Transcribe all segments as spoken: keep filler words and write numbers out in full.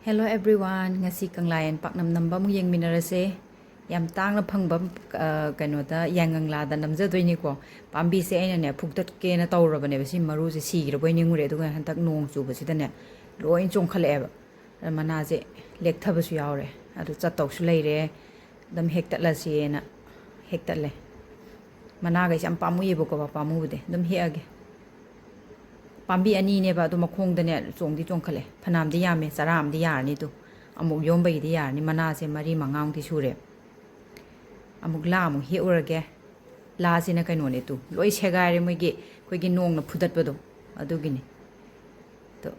Hello everyone, ꯉꯁꯤ ꯀꯪꯂꯥ ꯌꯦꯟ ꯄꯥꯛꯅꯝ ꯅꯝꯕ ꯑꯃꯨꯛ ꯌꯦꯡꯃꯤꯟꯅꯔꯁꯦ꯫ ꯌꯥꯝ ꯇꯥꯡꯅ ꯐꯪꯕ, ꯑ, ꯀꯩꯅꯣꯗ, ꯌꯥꯏꯉꯪꯂꯥꯗ ꯅꯝꯖꯗꯣꯏꯅꯤꯀꯣ꯫ ꯄꯥꯝꯕꯤꯁꯦ ꯑꯩꯅꯅꯦ ꯐꯨꯛꯇꯠꯀꯦꯅ ꯇꯧꯔꯕꯅꯦꯕ꯫ ꯁꯤ ꯃꯔꯨꯁꯦ ꯁꯤꯈ꯭ꯔꯕꯣꯏ ꯅꯤꯡꯉꯨꯔꯦ, ꯑꯗꯨꯒ ꯍꯟꯗꯛ ꯅꯣꯡ ꯆꯨꯕꯁꯤꯗꯅꯦ ꯂꯣꯏ ꯆꯣꯡꯈꯠꯂꯛꯑꯦꯕ꯫ ꯑꯗ ꯃꯅꯥꯁꯦ ꯂꯦꯛꯊꯕꯁꯨ ꯌꯥꯎꯔꯦ꯫ ꯑꯗꯨ ꯆꯠꯇꯧꯁꯨ ꯂꯩꯔꯦ꯫ ꯑꯗꯨꯝ ꯍꯦꯛꯇꯠꯂꯁꯦꯅ ꯍꯦꯛꯇꯠꯂꯦ꯫ ꯃꯅꯥꯈꯩꯁꯦ ꯌꯥꯝ ꯄꯥꯝꯃꯨꯏꯌꯦꯕꯀꯣ, ꯄꯥꯝꯃꯨꯕꯗꯤ꯫ ꯑꯗꯨꯝ ꯍꯦꯛꯑꯒꯦ꯫ ꯄꯥꯝꯕꯤ ꯑꯅꯤꯅꯦꯕ, ꯑꯗꯣ ꯃꯈꯣꯡꯗꯅꯦ ꯆꯣꯡꯗꯤ ꯆꯣꯡꯈꯠꯂꯦ꯫ ꯐꯅꯌꯥꯝꯗꯤ ꯌꯥꯝꯃꯦ, ꯆꯔꯥ ꯑꯃꯗꯤ ꯌꯥꯔꯅꯤ꯫ ꯑꯗꯨ ꯑꯃꯨꯛ ꯌꯣꯝꯕꯒꯤꯗꯤ ꯌꯥꯔꯅꯤ꯫ ꯃꯅꯥꯁꯦ ꯃꯔꯤ ꯃꯉꯥꯃꯨꯛꯇꯤ ꯁꯨꯔꯦ꯫ ꯑꯃꯨꯛ ꯂꯥ ꯑꯃꯨꯛ ꯍꯦꯛꯎꯔꯒꯦ꯫ ꯂꯥꯁꯤꯅ ꯀꯩꯅꯣꯅꯦ ꯇꯨ, ꯂꯣꯏ ꯁꯦꯒꯥꯏꯔꯦ, ꯃꯣꯏꯒꯤ ꯑꯩꯈꯣꯏꯒꯤ ꯅꯣꯡꯅ ꯐꯨꯗꯠꯄꯗꯣ, ꯑꯗꯨꯒꯤꯅꯤ꯫ ꯑꯗꯣ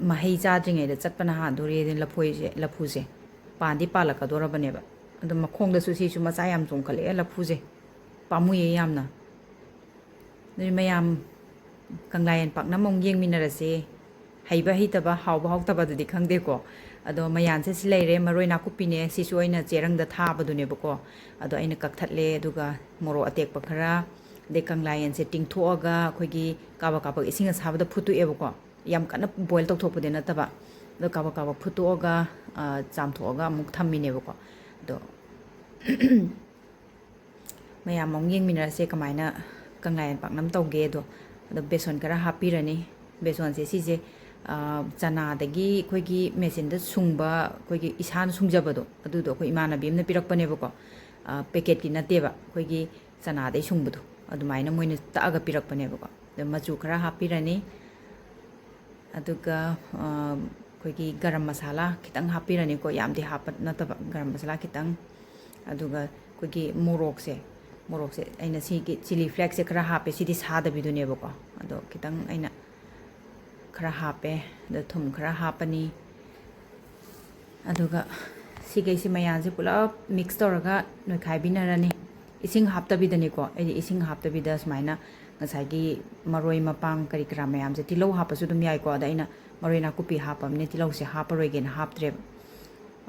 ꯃꯍꯩ ꯆꯥꯗ꯭ꯔꯤꯉꯩꯗ ꯆꯠꯄꯅ ꯍꯥꯟꯗꯣꯔꯦ꯫ ꯂꯐꯣꯏꯁꯦ, ꯂꯐꯨꯁꯦ ꯄꯥꯟꯗꯤ ꯄꯥꯜꯂꯛꯀꯗꯣꯔꯕꯅꯦꯕ꯫ ꯑꯗꯣ ꯃꯈꯣꯡꯗꯁꯨ ꯁꯤꯁꯨ ꯃꯆꯥ ꯌꯥꯝ ꯆꯣꯡꯈꯠꯂꯛꯑꯦ ꯂꯐꯨꯁꯦ, ꯄꯥꯝꯃꯨꯏꯌꯦ ꯌꯥꯝꯅ꯫ ꯑꯗꯨꯗꯤ ꯃꯌꯥꯝ ꯀꯪꯂꯥ ꯌꯦꯟ ꯄꯥꯛꯅꯝ ꯑꯃꯨꯛ ꯌꯦꯡꯃꯤꯟꯅꯔꯁꯦ꯫ ꯍꯩꯕ ꯍꯩꯇꯕ, ꯍꯥꯎꯕ ꯍꯥꯎꯇꯕ ꯑꯗꯨꯗꯤ ꯈꯪꯗꯦꯀꯣ꯫ ꯑꯗꯣ ꯃꯌꯥꯟꯁꯦ ꯁꯤ ꯂꯩꯔꯦ, ꯃꯔꯣꯏ ꯅꯥꯀꯨꯞꯄꯤꯅꯦ, ꯁꯤꯁꯨ ꯑꯩꯅ ꯆꯦꯔꯪꯗ ꯊꯥꯕꯗꯨꯅꯦꯕꯀꯣ꯫ ꯑꯗꯣ ꯑꯩꯅ ꯀꯛꯊꯠꯂꯦ, ꯑꯗꯨꯒ ꯃꯣꯔꯣꯛ ꯑꯇꯦꯛꯄ ꯈꯔ, ꯑꯗꯩ ꯀꯪꯂꯥ ꯌꯦꯟꯁꯦ ꯇꯤꯡꯊꯣꯛꯑꯒ ꯑꯩꯈꯣꯏꯒꯤ ꯀꯥꯕꯛ ꯀꯥꯕꯛ ꯏꯁꯤꯡ ꯑꯁꯥꯕꯗ ꯐꯨꯠꯇꯣꯛꯑꯦꯕꯀꯣ꯫ ꯌꯥꯝ ꯀꯟꯅ ꯕꯣꯏꯜ ꯇꯧꯊꯣꯛꯄꯗꯤ ꯅꯠꯇꯕ, ꯑꯗꯣ ꯀꯥꯕꯛ ꯀꯥꯕꯛ ꯐꯨꯠꯇꯣꯛꯑꯒ, ꯑ, ꯆꯥꯝꯊꯣꯛꯑꯒ ꯑꯃꯨꯛ ꯊꯝꯃꯤꯅꯦꯕꯀꯣ꯫ ꯑꯗꯣ ꯃꯌꯥꯝ ꯑꯃꯨꯛ ꯌꯦꯡꯃꯤꯟꯅꯔꯁꯦ ꯀꯃꯥꯏꯅ ꯀꯪꯂꯥ ꯌꯦꯟ ꯄꯥꯛꯅꯝ ꯇꯧꯒꯦꯗꯣ꯫ ꯑꯗꯣ ꯕꯦꯁꯣꯟ ꯈꯔ ꯍꯥꯞꯄꯤꯔꯅꯤ꯫ ꯕꯦꯁꯣꯟꯁꯦ ꯁꯤꯁꯦ, ꯑ, ꯆꯅꯥꯗꯒꯤ ꯑꯩꯈꯣꯏꯒꯤ ꯃꯦꯆꯤꯟꯗ ꯁꯨꯡꯕ, ꯑꯩꯈꯣꯏꯒꯤ ꯏꯁꯥꯅ ꯁꯨꯡꯖꯕꯗꯣ, ꯑꯗꯨꯗꯣ ꯑꯩꯈꯣꯏ ꯏꯃꯥꯟꯅꯕꯤ ꯑꯃꯅ ꯄꯤꯔꯛꯄꯅꯦꯕꯀꯣ꯫ ꯑ, ꯄꯦꯀꯦꯠꯀꯤ ꯅꯠꯇꯦꯕ, ꯑꯩꯈꯣꯏꯒꯤ ꯆꯅꯥꯗꯩ ꯁꯨꯡꯕꯗꯣ, ꯑꯗꯨꯃꯥꯏꯅ ꯃꯣꯏꯅ ꯇꯛꯑꯒ ꯄꯤꯔꯛꯄꯅꯦꯕꯀꯣ꯫ ꯑꯗꯣ ꯃꯆꯨ ꯈꯔ ꯍꯥꯞꯄꯤꯔꯅꯤ꯫ ꯑꯗꯨꯒ, ꯑ, ꯑꯩꯈꯣꯏꯒꯤ ꯒꯔꯝ ꯃꯁꯥꯂꯥ ꯈꯤꯇꯪ ꯍꯥꯞꯄꯤꯔꯅꯤꯀꯣ, ꯌꯥꯝꯗꯤ ꯍꯥꯞꯄ ꯅꯠꯇꯕ, ꯒꯔꯝ ꯃꯁꯥꯂꯥ ꯈꯤꯇꯪ꯫ ꯑꯗꯨꯒ ꯑꯩꯈꯣꯏꯒꯤ ꯃꯣꯔꯣꯛꯁꯦ, ꯃꯣꯔꯣꯛꯁꯦ ꯑꯩꯅ ꯁꯤꯒꯤ ꯆꯤꯂꯤ ꯐ꯭ꯂꯦꯛꯁꯁꯦ ꯈꯔ ꯍꯥꯞꯄꯦ, ꯁꯤꯗꯤ ꯁꯥꯗꯕꯤꯗꯨꯅꯦꯕꯀꯣ꯫ ꯑꯗꯣ ꯈꯤꯇꯪ ꯑꯩꯅ ꯈꯔ ꯍꯥꯞꯄꯦ꯫ ꯑꯗꯣ ꯊꯨꯝ ꯈꯔ ꯍꯥꯞꯄꯅꯤ꯫ ꯑꯗꯨꯒ ꯁꯤꯈꯩꯁꯤ ꯃꯌꯥꯝꯁꯦ ꯄꯨꯂꯞ ꯃꯤꯛꯁ ꯇꯧꯔꯒ ꯅꯣꯏꯈꯥꯏꯕꯤꯅꯔꯅꯤ꯫ ꯏꯁꯤꯡ ꯍꯥꯞꯇꯕꯤꯗꯅꯤꯀꯣ, ꯑꯩꯗꯤ ꯏꯁꯤꯡ ꯍꯥꯞꯇꯕꯤꯗ ꯁꯨꯃꯥꯏꯅ ꯉꯁꯥꯏꯒꯤ ꯃꯔꯣꯏ ꯃꯄꯥꯡ ꯀꯔꯤ ꯀꯔꯥ ꯃꯌꯥꯝꯁꯦ, ꯇꯤꯜꯍꯧ ꯍꯥꯞꯄꯁꯨ ꯑꯗꯨꯝ ꯌꯥꯏꯀꯣ, ꯑꯗ ꯑꯩꯅ ꯃꯔꯣꯏ ꯅꯥꯀꯨꯞꯄꯤ ꯍꯥꯞꯄꯕꯅꯦ, ꯇꯤꯜꯍꯧꯁꯦ ꯍꯥꯞꯄꯔꯣꯏꯒꯦꯅ ꯍꯥꯞꯇ꯭ꯔꯦꯕ꯫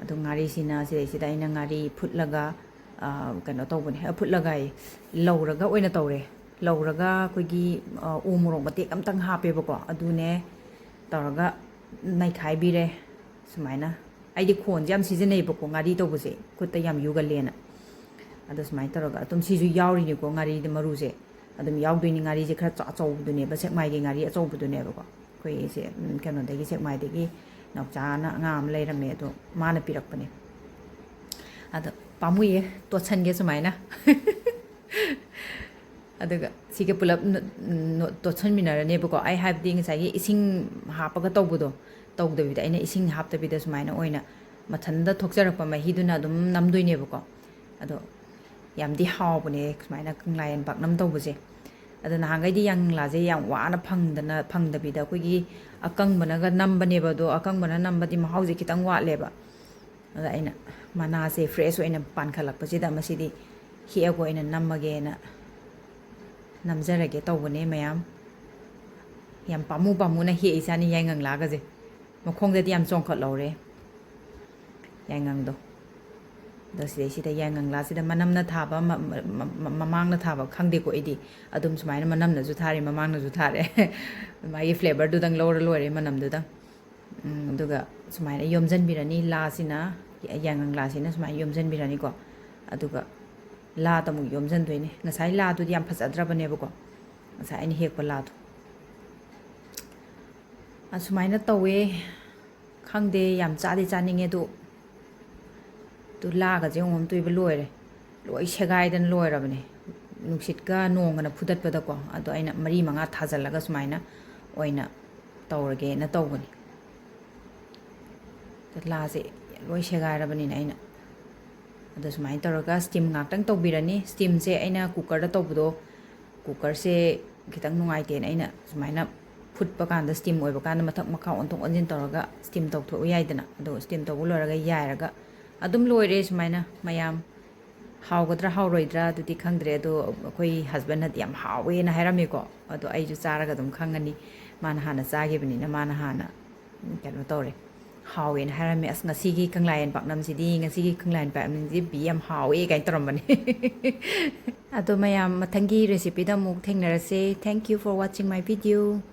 ꯑꯗꯣ ꯉꯥꯔꯤꯁꯤꯅ ꯁꯤꯗꯩꯁꯤꯗ ꯑꯩꯅ ꯉꯥꯔꯤ ꯐꯨꯠꯂꯒ, ꯑ, ꯀꯩꯅꯣ ꯇꯧꯕꯅꯦ, ꯑ, ꯐꯨꯠꯂꯒ ꯑꯩ ꯂꯧꯔꯒ ꯑꯣꯏꯅ ꯇꯧꯔꯦ꯫ ꯂꯧꯔꯒ ꯑꯩꯈꯣꯏꯒꯤ, ꯑ, ꯎ ꯃꯣꯔꯣꯛ ꯃꯇꯦꯛ ꯑꯝꯇꯪ ꯍꯥꯞꯄꯦꯕꯀꯣ, ꯑꯗꯨꯅꯦ ꯇꯧꯔꯒ ꯅꯩꯈꯥꯏꯕꯤꯔꯦ꯫ ꯁꯨꯃꯥꯏꯅ, ꯑꯩꯗꯤ ꯈꯣꯟꯁꯦ ꯌꯥꯝ ꯁꯤꯖꯤꯟꯅꯩꯕꯀꯣ, ꯉꯥꯔꯤ ꯇꯧꯕꯁꯦ ꯈꯨꯠꯇ ꯌꯥꯝ ꯌꯨꯒꯜꯂꯦꯅ꯫ ꯑꯗꯣ ꯁꯨꯃꯥꯏꯅ ꯇꯧꯔꯒ ꯑꯗꯨꯝ ꯁꯤꯁꯨ ꯌꯥꯎꯔꯤꯅꯤꯀꯣ, ꯉꯥꯔꯤꯗꯤ ꯃꯔꯨꯁꯦ ꯑꯗꯨꯝ ꯌꯥꯎꯗꯣꯏꯅꯤ꯫ ꯉꯥꯔꯤꯁꯦ ꯈꯔ ꯆ-, ꯑꯆꯧꯕꯗꯨꯅꯦꯕ, ꯁꯦꯛꯃꯥꯏꯒꯤ ꯉꯥꯔꯤ ꯑꯆꯧꯕꯗꯨꯅꯦꯕꯀꯣ꯫ ꯑꯩꯈꯣꯏꯁꯦ, ꯎꯝ, ꯀꯩꯅꯣꯗꯒꯤ, ꯁꯦꯛꯃꯥꯏꯗꯒꯤ ꯅꯥꯎꯆꯥꯅ ꯑꯉꯥꯡ ꯑꯃ ꯂꯩꯔꯝꯃꯦ, ꯑꯗꯣ ꯃꯥꯅ ꯄꯤꯔꯛꯄꯅꯦ꯫ ꯑꯗꯣ ꯄꯥꯝꯃꯨꯏꯌꯦ, ꯇꯣꯠꯁꯟꯒꯦ ꯁꯨꯃꯥꯏꯅ꯫ ꯑꯗꯨꯒ ꯁꯤꯒ ꯄꯨꯂꯞ ꯅ-, ꯅ-, ꯇꯣꯠꯁꯟꯃꯤꯟꯅꯔꯅꯦꯕꯀꯣ꯫ ꯑꯩ ꯍꯥꯏꯕꯗꯤ ꯉꯁꯥꯏꯒꯤ ꯏꯁꯤꯡ ꯍꯥꯞꯄꯒ ꯇꯧꯕꯗꯣ ꯇꯧꯗꯕꯤꯗ, ꯑꯩꯅ ꯏꯁꯤꯡ ꯍꯥꯞꯇꯕꯤꯗ ꯁꯨꯃꯥꯏꯅ ꯑꯣꯏꯅ ꯃꯊꯟꯇ ꯊꯣꯛꯆꯔꯛꯄ ꯃꯍꯤꯗꯨꯅ ꯑꯗꯨꯝ ꯅꯝꯗꯣꯏꯅꯦꯕꯀꯣ꯫ ꯑꯗꯣ ꯌꯥꯝꯗꯤ ꯍꯥꯎꯕꯅꯦ ꯁꯨꯃꯥꯏꯅ ꯀꯪꯂꯥ ꯌꯦꯟ ꯄꯥꯛꯅꯝ ꯇꯧꯕꯁꯦ꯫ ꯑꯗꯣ ꯅꯍꯥꯟꯈꯩꯗꯤ ꯌꯥꯉꯪꯂꯥꯁꯦ ꯌꯥꯝ ꯋꯥꯅ ꯐꯪꯗꯅ, ꯐꯪꯗꯕꯤꯗ ꯑꯩꯈꯣꯏꯒꯤ ꯑꯀꯪꯕꯅꯒ ꯅꯝꯕꯅꯦꯕ꯫ ꯑꯗꯣ ꯑꯀꯪꯕꯅ ꯅꯝꯕꯗꯤ ꯃꯍꯥꯎꯁꯦ ꯈꯤꯇꯪ ꯋꯥꯠꯂꯦꯕ꯫ ꯑꯗ ꯑꯩꯅ ꯃꯅꯥꯁꯦ fresh ꯑꯣꯏꯅ ꯄꯥꯟꯈꯠꯂꯛꯄꯁꯤꯗ ꯃꯁꯤꯗꯤ ꯍꯦꯛꯑꯒ ꯑꯣꯏꯅ ꯅꯝꯃꯒꯦꯅ ꯅꯝꯖꯔꯒꯦ ꯇꯧꯕꯅꯦ ꯃꯌꯥꯝ꯫ ꯌꯥꯝ ꯄꯥꯝꯃꯨ ꯄꯥꯝꯃꯨꯅ ꯍꯦꯛꯏ ꯆꯥꯅꯤ ꯌꯥꯏꯉꯪꯂꯥꯒꯁꯦ꯫ ꯃꯈꯣꯡꯗꯗꯤ ꯌꯥꯝ ꯆꯣꯡꯈꯠꯍꯧꯔꯦ ꯌꯥꯏꯉꯪꯗꯣ꯫ ꯑꯗꯣ ꯁꯤꯗꯩꯁꯤꯗ ꯌꯥꯏꯉꯪꯂꯥꯁꯤꯗ ꯃꯅꯝꯅ ꯊꯥꯕ, ꯃ-, ꯃ-, ꯃ-, ꯃꯃꯥꯡꯅ ꯊꯥꯕ ꯈꯪꯗꯦꯀꯣ ꯑꯩꯗꯤ꯫ ꯑꯗꯨꯝ ꯁꯨꯃꯥꯏꯅ ꯃꯅꯝꯅꯁꯨ ꯊꯥꯔꯦ, ꯃꯃꯥꯡꯅꯁꯨ ꯊꯥꯔꯦ꯫ ꯃꯥꯒꯤ flavourꯗꯨꯗꯪ ꯂꯧꯔ ꯂꯣꯏꯔꯦ, ꯃꯅꯝꯗꯨꯗꯪ꯫ ꯎꯝ, ꯑꯗꯨꯒ ꯁꯨꯃꯥꯏꯅ ꯌꯣꯝꯁꯤꯟꯕꯤꯔꯅꯤ, ꯂꯥꯁꯤꯅ, ꯌꯥꯏꯉꯪꯂꯥꯁꯤꯅ ꯁꯨꯃꯥꯏꯅ ꯌꯣꯝꯁꯤꯟꯕꯤꯔꯅꯤꯀꯣ꯫ ꯑꯗꯨꯒ ꯂꯥꯗ ꯑꯃꯨꯛ ꯌꯣꯝꯁꯤꯟꯗꯣꯏꯅꯦ꯫ ꯉꯁꯥꯏ ꯂꯥꯗꯨꯗꯤ ꯌꯥꯝ ꯐꯖꯗ꯭ꯔꯕꯅꯦꯕꯀꯣ, ꯉꯁꯥꯏ ꯑꯩꯅ ꯍꯦꯛꯄ ꯂꯥꯗꯣ꯫ ꯑꯁꯨꯃꯥꯏꯅ ꯇꯧꯋꯦ꯫ ꯈꯪꯗꯦ, ꯌꯥꯝ ꯆꯥꯗꯤ ꯆꯥꯅꯤꯡꯉꯦ ꯑꯗꯨ꯫ ꯑꯗꯨ ꯂꯥꯒꯁꯦ ꯌꯦꯡꯉꯣ, ꯑꯝꯇꯣꯏꯕ ꯂꯣꯏꯔꯦ꯫ ꯂꯣꯏ ꯁꯦꯒꯥꯏꯗꯅ ꯂꯣꯏꯔꯕꯅꯦ꯫ ꯅꯨꯡꯁꯤꯠꯀ ꯅꯣꯡꯒꯅ ꯐꯨꯗꯠꯄꯗꯀꯣ꯫ ꯑꯗꯣ ꯑꯩꯅ ꯃꯔꯤ ꯃꯉꯥ ꯊꯥꯖꯤꯜꯂꯒ ꯁꯨꯃꯥꯏꯅ ꯑꯣꯏꯅ ꯇꯧꯔꯒꯦꯅ ꯇꯧꯕꯅꯤ꯫ ꯂꯥꯁꯦ ꯂꯣꯏ ꯁꯦꯒꯥꯏꯔꯕꯅꯤꯅ ꯑꯩꯅ꯫ ꯑꯗꯣ ꯁꯨꯃꯥꯏꯅ ꯇꯧꯔꯒ steam ꯉꯥꯛꯇꯪ ꯇꯧꯕꯤꯔꯅꯤ꯫ Steamꯁꯦ ꯑꯩꯅ cookerꯗ ꯇꯧꯕꯗꯣ, cookerꯁꯦ ꯈꯤꯇꯪ ꯅꯨꯡꯉꯥꯏꯇꯦꯅ ꯑꯩꯅ ꯁꯨꯃꯥꯏꯅ ꯐꯨꯠꯄ ꯀꯥꯟꯗ, steam ꯑꯣꯏꯕ ꯀꯥꯟꯗ ꯃꯊꯛ ꯃꯈꯥ ꯑꯣꯟꯊꯣꯛ ꯑꯣꯟꯁꯤꯟ ꯇꯧꯔꯒ steam ꯇꯧꯊꯣꯛꯎ ꯌꯥꯏꯗꯅ꯫ ꯑꯗꯣ steam ꯇꯧꯕ ꯂꯣꯏꯔꯒ ꯌꯥꯏꯔꯒ ꯑꯗꯨꯝ ꯂꯣꯏꯔꯦ ꯁꯨꯃꯥꯏꯅ ꯃꯌꯥꯝ꯫ ꯍꯥꯎꯒꯗ꯭ꯔꯥ ꯍꯥꯎꯔꯣꯏꯗ꯭ꯔꯥ ꯑꯗꯨꯗꯤ ꯈꯪꯗ꯭ꯔꯦ, ꯑꯗꯣ ꯑꯩꯈꯣꯏ husbandꯅꯗꯤ ꯌꯥꯝ ꯍꯥꯎꯋꯦꯅ ꯍꯥꯏꯔꯝꯃꯦꯀꯣ꯫ ꯑꯗꯣ ꯑꯩꯁꯨ ꯆꯥꯔꯒ ꯑꯗꯨꯝ ꯈꯪꯉꯅꯤ, ꯃꯥꯅ ꯍꯥꯟꯅ ꯆꯥꯈꯤꯕꯅꯤꯅ꯫ ꯃꯥꯅ ꯍꯥꯟꯅ, ꯎꯝ, ꯀꯩꯅꯣ ꯇꯧꯔꯦ, ꯍꯥꯎꯋꯦꯅ ꯍꯥꯏꯔꯝꯃꯦ꯫ "ꯑꯁ, ꯉꯁꯤꯒꯤ ꯀꯪꯂꯥꯌꯦꯟ ꯄꯥꯛꯅꯝꯁꯤꯗꯤ, ꯉꯁꯤꯒꯤ ꯀꯪꯂꯥꯌꯦꯟ ꯄꯥꯛꯅꯝꯁꯤꯗꯤ ꯕꯤ ꯌꯥꯝ ꯍꯥꯎꯋꯦ" ꯀꯥꯏꯅ ꯇꯧꯔꯝꯕꯅꯦ꯫ ꯑꯗꯣ ꯃꯌꯥꯝ, ꯃꯊꯪꯒꯤ recipeꯗ ꯑꯃꯨꯛ ꯊꯦꯡꯅꯔꯁꯦ꯫ Thank you for watching my video.